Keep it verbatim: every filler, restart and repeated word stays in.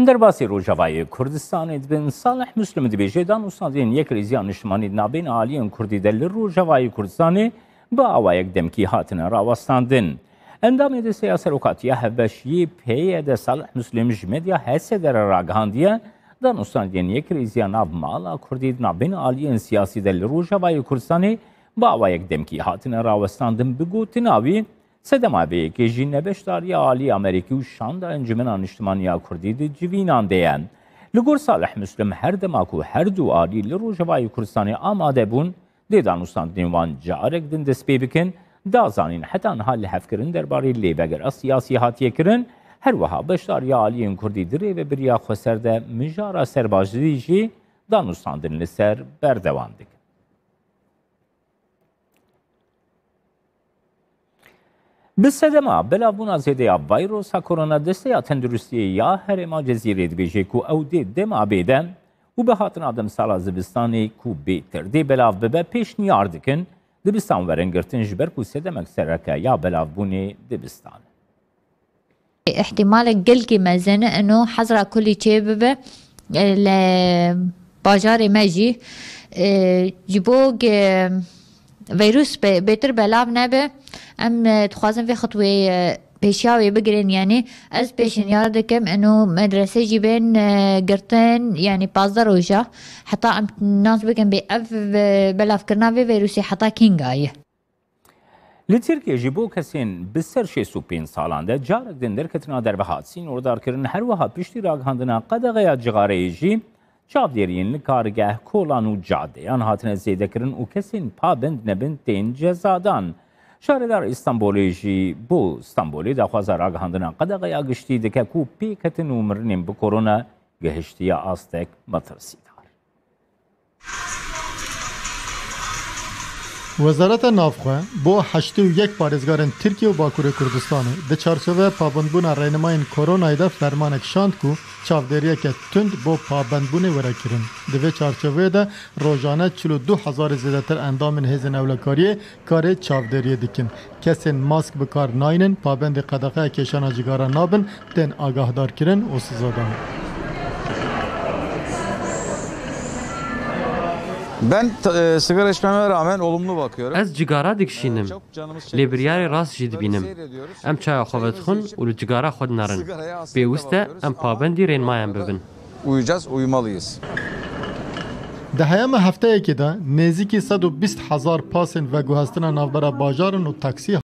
Derbasî Rojavayê Kurdistanê dibin Salih Muslim dibêje, danûstandinên Yekrêziya Niştimanî di navbên aliyên Kurdî de li Rojavayê Kurdistanê bi awayek demkî hatine rawestandin. Endamê Desteya Serokatiya Hevbeşiyê P Y D Salih Muslim ji medya H S D re ragihandiye, danûstandinên Yekrêziya Nav Mala Kurdî di navbên aliyên siyasî de li Rojavayê Kurdistanê bi awayek demkî hatine rawestandin. Bi gotina wî, sedema vê yekê jî nebeşdariya alî ya Amerîkî û şanda Encûmena Niştimanî ya Kurdî di civînan de ye. Li gor Salih Muslim, her dema ku her du alî li Rojavayê Kurdistanê amade bûn, dê danûstandinên wan carek din dest pê bikin, da zanîn heta niha lihevkirin derbarê lêvegera siyasî hatiye kirin, her wiha beşdariya aliyên Kurdî di rêvebiriya xweser de mijara serbazî jî danûstandin li ser berdewam dikin. Bi sedema belavbûna zêde ya vayrosa korona, Desteya Tenduristiyê ya Herêma Cezîrê dibêje ku ew dê dema bê de û bi hatina demsala zivistanê ku bêtir dê belav bibe pêşniyar dikin, dibistan werin girtin, ji ber ku sedemek sereke ya belavbûnê dibistan e. Îhtîmalek gelkî mezin e ino hezra kulî çêbibe, e, li bajarê me jî, e, ji bo ge-, vîrus be-, bêtir belav nebe, em, e, dixwazin vê xitwê, e, pêşiya wê bigirin. Yanî ez pêşniyar dikim ino medrese jî bên, e, girtin, yanî pazdeh roja, heta em nas bikin bê ev, e, belavkirina vê vîrusê heta kînga ye. Li Tirkiyê jî bo kesên bi ser şêst û pênc salan de carek din derketina derve hat sînordarkirin. Her wiha piştî ragihandina qedexeya cixareyê jî çavdêriyên li kargeh, kolan û cadeyan hatine zêdekirin û kesên pabend nebin tên cezadan. Şaredar Îstanbulê jî bo Stenbolê daxwaza ragihandina qedexeya giştî dike ku pêketin û mirinên bi korona gihiştiye astek metirsîdar. Wezareta Navxwe bo heştê û yek parêzgarên Tirkiye û Bakurê Kurdistanê di çarçoveya pabendbûna rênimayên koronayê de fermanek şand ku çavdêriyeke tund bo pabendbûnê were kirin. Di vê çarçoveyê de rojane çil û du hezarê zêdetir endamên hêzên ewlekariyê karê çavdêriyê dikin. Kesên mask bi kar naynin, pabendî qedexeya kêşana cigara nabin, tên agahdarkirin û sizadan. Ben, e, sigara içmeme rağmen olumlu bakıyorum. Ez cigara dikişînim. Lê biryarê rast jî dibînim. Em çaya xwe vedixwin û li cigara xwe dinarin. Pêwist e em pabendî rênmayan bibin. Uyacağız, uymalıyız. Di heyama hefteyekê de nêzîkî sed û bîst hezar pasên veguhestina navbera bajaran û taksî